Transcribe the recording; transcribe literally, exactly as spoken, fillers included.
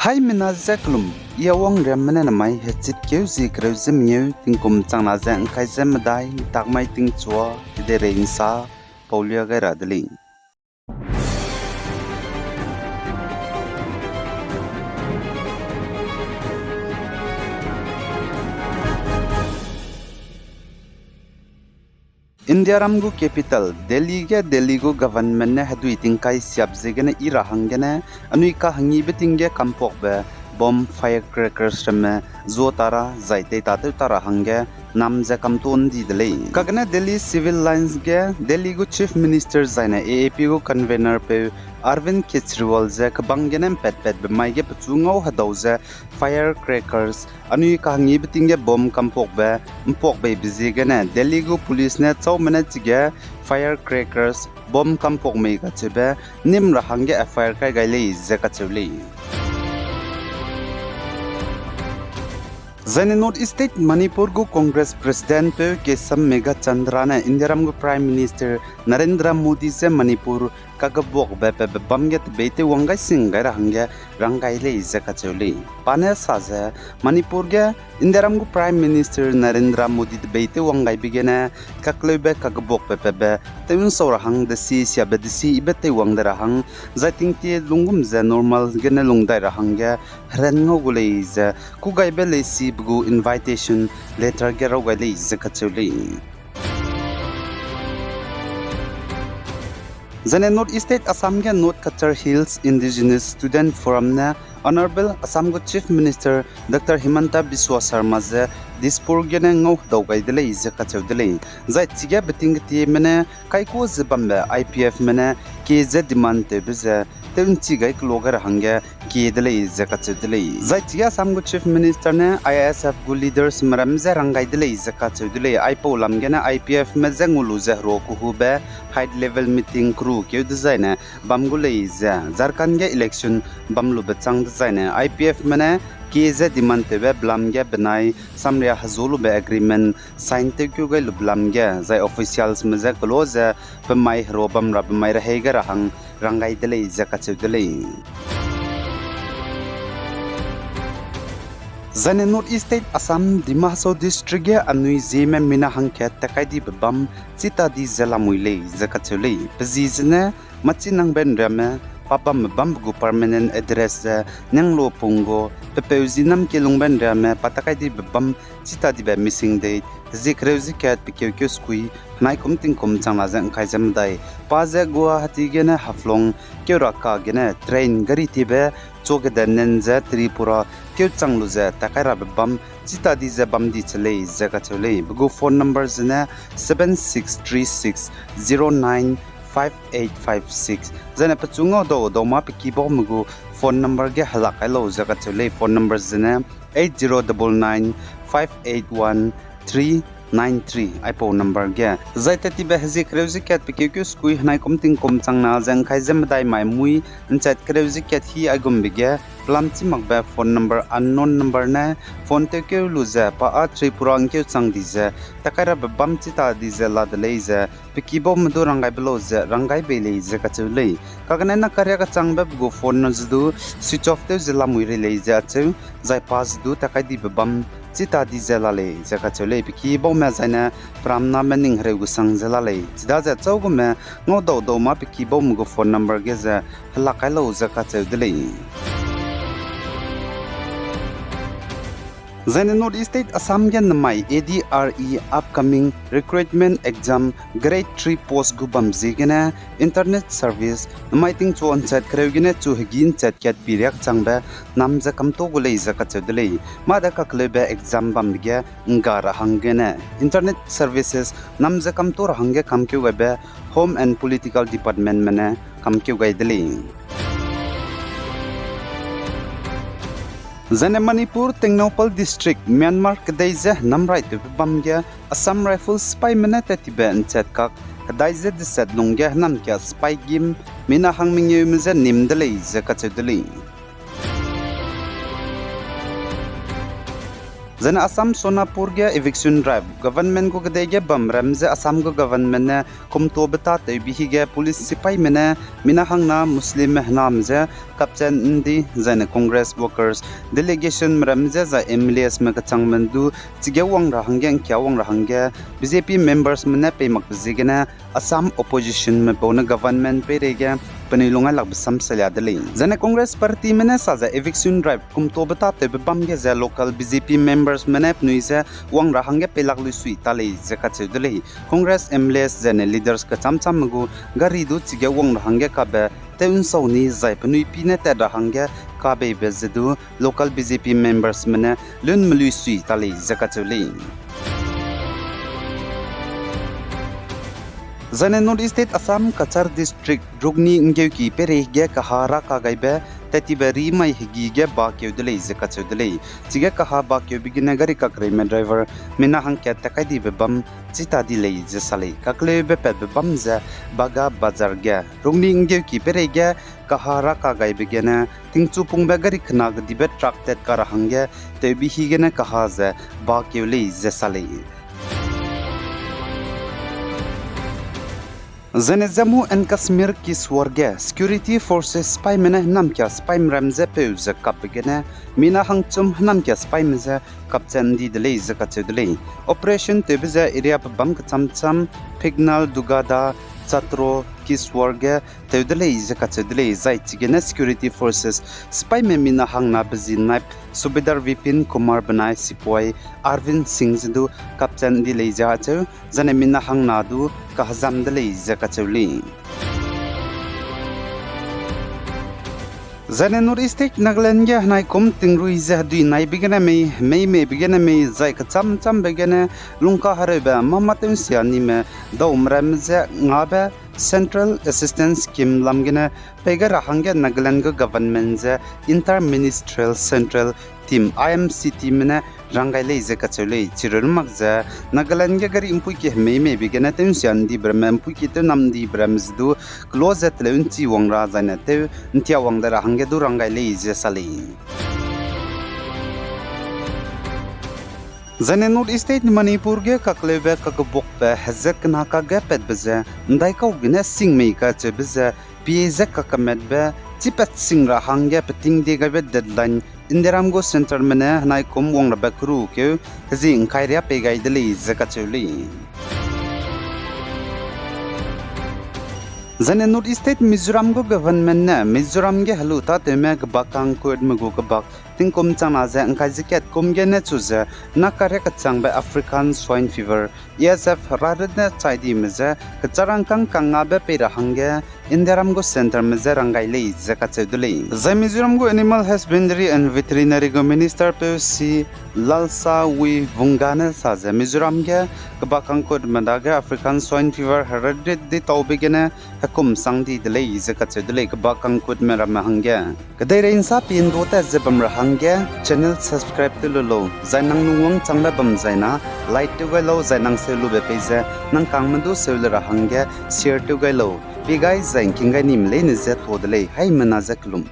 Haimena ze kelum, I Awang Riamme ne namai hechit keu zie kereu ze mengeu tingkum changna ze ngkai ze medai, ntak mai tingchua, kedeirei nsa, paulia gai ra de lei. Indiaram gu capital Delhi ge Delhi gu government ne hedui tingkai siap ziegene I ra hanggene, anui kahengibe ting ge kampuakbe bomb firecrackers ramme zua ta ra zai tei tatew ta ra hangge nam ze kamtuâ ’ndi de lei. Kagene Delhi Civil Lines ge Delhi gu Chief Minister zaine A A P gu convener peu Arvind Kejriwal ze kebang gene ’mpatpatbe mai ge pechu ngau hedau ze firecrackers, anui kahengibe ting ge bomb kampuakbe, ’mpuak beibe ziegene Delhi gu police ne châume ne chige firecrackers, bomb kampuak mei kacheube ’nnim ra hangge F I R kai gai lei ze kacheu lei. Zaine North East State Manipur gu Congress President peu Kesham Meghachandra ne Indiaram gu Prime Minister Narendra Modi je Manipur kagebuakbe pebe bam ge tebeî teiwang gai sing gai ra hangge rang gai lei ze kacheu lei. Pa ne sa ze, Manipur ge Indiaram gu Prime Minister Narendra Modi tebeî teiwang gaibe gene, kakleube kagebuakbe pebe tew ’nsau ra hang desi siabe desi ibe teiwang de ra hang, zai tingtie lunggum ze normal gene lungdai ra hangge heran ngau gu lei ze, kûgaibe leisibe gu invitation letter ge raw gai lei ze kacheu lei. Zaine North East State Assam ge North Cachar Hills Indigenous Student Forum ne Honourable Assam gu Chief Minister Doctor Himanta Biswa Sarma je Dispur gene ngau hedau gai de lei ze kacheu de lei. Zai chige beting ketieme ne kaikua ze bambe I P F me ne kie ze demand tewbe ze tew ’nchi gai keloa gai ra hangge kie de lei ze kacheu de lei. Zai chige Assam gu Chief Minister ne I S F gu leaders meram je rang gai de lei ze kacheu de lei. Aipau lam gene I P F me je ngulu ze herua kehube high level meeting keru keu dezaine bam gu lei ze, Jharkhand ge election bam lube chang dezaine I P F me ne kie ze demand tewbe belam ge benai samria hezu lube agreement sign tewkeu gai lube lam ge, zai officials me je keloa ze pe mai herua bam rabe mai rehei gai ra hang rang gai de lei ze kacheu de lei. Zaine North East State Assam Dima Hasao District ge anui Zeme mina hangkat takai dibe bam chita di ze lamui lei ze kacheu lei. Pe zi zene Machinangbe ’nriame pa bambe bambe gu permanent address ze Nenglo Punggo, pe peu zi Namkelungbe ’nriame pa takai dibe bam chita dibe missing date hezie kereu ze kat pe keukeu sekui, henai kum tingkum changna ze ngkai ze medai. Pa ze Guwahati gene Haflong keu ra ka gene train gari tiebe chua gede nen ze Tripura keu chang lu ze takai rabe bam chita di ze bam di che lei ze kacheu lei. Pe gu phone number zene seven six three six zero nine five eight five six. Zaine pechu ngau dau dau ma pe kibaume gu phone number ge helak kai lau ze kacheu lei. Phone number zene eight zero double nine five eight one three nine three aipau number ge. Zai tat tibe hezie kereu ze kat pe keukeu sekui, henai kum tingkum changna ze ngkai ze medai mai mui, nchat kereu ze kat hi aigumbe ge pelam chi makbe phone number, unknown number ne phone tewkeu lu ze pa â Tripura ngkeu chang di ze takai rabe bam chita di ze la de lei ze pe kibaume du rang gaibe lau ze rang gai bei lei ze kacheu lei. Kagene na kariâ kechangbe pe gu phone ne ze du switch off tew ze lamui rei lei ze acheu, zai pa ze du takai dibe bam chita di ze la lei ze kacheu lei. Pe kibaume zaine peramname ning hereu gu sang ze la lei. Chidaze chau gume ngau dau dau ma pe kibaume gu phone number ge ze helak kai lau ze kacheu de lei. Zaine North East State Assam ge namai A D R E upcoming recruitment exam grade three post gu bam ziegene internet service namai tingchu nchat kereu gene chu hegi nchat kat pi riak changbe nam ze kamtuâ gu lei ze kacheu de lei. Mâ de kakleube exam bambe ge ngga ra hanggene internet services nam ze kamtuâ ra hangge kamkeu gaibe Home and Political Department me ne kamkeu gai de lei. Zaine Manipur, Tengnoupal District, Myanmar kedei ze namrai tewbe bam ge Assam Rifles sipaime ne tat tibe nchat kak hedai ze deset lungge hênamkia sipai gim mina hang mengeume je nim de lei ze kacheu de lei. Zaine Assam Sonapur ge eviction drive, government gu kedei ge bam ram ze Assam gu government ne kumtobe tâtewbe hige police sipaîme ne mina hangna Muslimme hename je kapchat ’ndi, zaine Congress workers delegationme ram ze zai M L Asme kechangme du chige wang ra hangge ’ngkia wang ra hangge B J P membersme ne pei makbe ziegene Assam oppositionme pau ne government peireige penui lungai lakbe sam salia de lei. Zaine Congress partyme ne sa ze eviction drive kumtobe tâtewbe bam ge ze local B J P membersme ne penui je wang ra hangge peilak luisui ta lei ze kacheu de lei. Congress M L As zaine leaders kechâm châmme gu gari du chige wang ra hangge kabe tew ’nsau ni zai penui pî ne tat ra hangge kabeibe ze du local B J P membersme ne lun meluisui ta lei ze kacheu lei. Zaine North East State Assam Cachar District Rukni ’nggeuki peirei ge kaha ra kagaibe tat tibe rimai hegî ge bakeu de lei ze kacheu de lei. Chige kaha bakeube gene gari kakreime driver mina hangkat tat kai dibe bam chita di lei ze sa lei. Kakleube patbe bam ze Baga Bazar ge Rukni ’nggeuki peirei ge kaha ra kagaibe gene tingchupungbe gari kena kedibe truck tat ka ra hangge tewbe higene kaha ze bakeu lei ze sa lei. Zaine Jammu and Kashmir Kishtwar ge security forces sipaîme ne hênamkia sipaîme ram je peu ze kapbe gene mina hangchum hênamkia sipaîme je kapchat ’ndi de lei ze kacheu de lei. Operation tewbe ze area pe bam kechâm châm Phignal, Dugada, Chatro, Kishtwar ge tew de lei ze kacheu de lei. Zai chigene security forces sipaîme mina hangna be zi naib Subedar Vipin Kumar benai sipai Arvind Singh ze du kapchat ’ndi lei ze acheu, zaine mina hangna du kahezam de lei ze kacheu lei. Zaine North East State Nagaland ge henaikum tingrui ze hedui naibe gene mei, meimeibe gene mei, zai kechâm châmbe gene lungkahereube mâ mâ tew ’nsia nime daume ramme je ngabe Central Assistance Scheme lam gene pei gai ra hangge Nagaland gu government je Inter-Ministerial Central Team, I M C T me ne rang gai lei ze kacheu lei. Chirunmak ze Nagaland ge gari ’mpuiki hemeimeibe gene tew ’nsia ’ndibe ramme, ’mpuiki tew nam ’ndibe ramme ze du kelo ze teleu ’nchi wang ra zaine tew ’ntia wang de ra hangge du rang gai lei ze sa lei. Zaine North East State Manipur ge kakleube kakebakbe hezat kena kage patbe ze ’ndaikau gene sing mei kacheube ze pie ze kakemetbe chipat sing ra hangge peting die gaibe deadline Indiaram gu centreme ne henaikum wang rabe keru keu hezi ’ngkai riâ pei gai de lei ze kacheu lei. Zaine North East State Mizoram gu government ne Mizoram ge helu tâtewme kebak kangkutme gu kebak tingkum changna ze ’ngkai ze kat kum gene chu ze na karia kechangbe African Swine Fever, A S F, rarut ne chai dime je kecharangkâng kangngabe pei ra hangge Indiaram gu centreme je rang gai lei ze kacheu de lei. Zai Mizoram gu Animal Husbandry and Veterinary gu minister peu si Lalsawibunga ne sa ze Mizoram ge kebak kangkutme dage African Swine Fever herarut di taube gene hekum sang di de lei ze kacheu de lei. Kebak kangkutme ramme hangge kedeirei ’nsa pindua tat ze bam ra hangge channel subscribe tew lu lau, zai nang lungwang changbe bam zaina like tew gai lau, zai nang seu lube pei ze nang kangme du seu le ra hangge share tew gai lau. Pie gai zai ’ngking gai nime leine je tuâ de lei, haimena je kelum.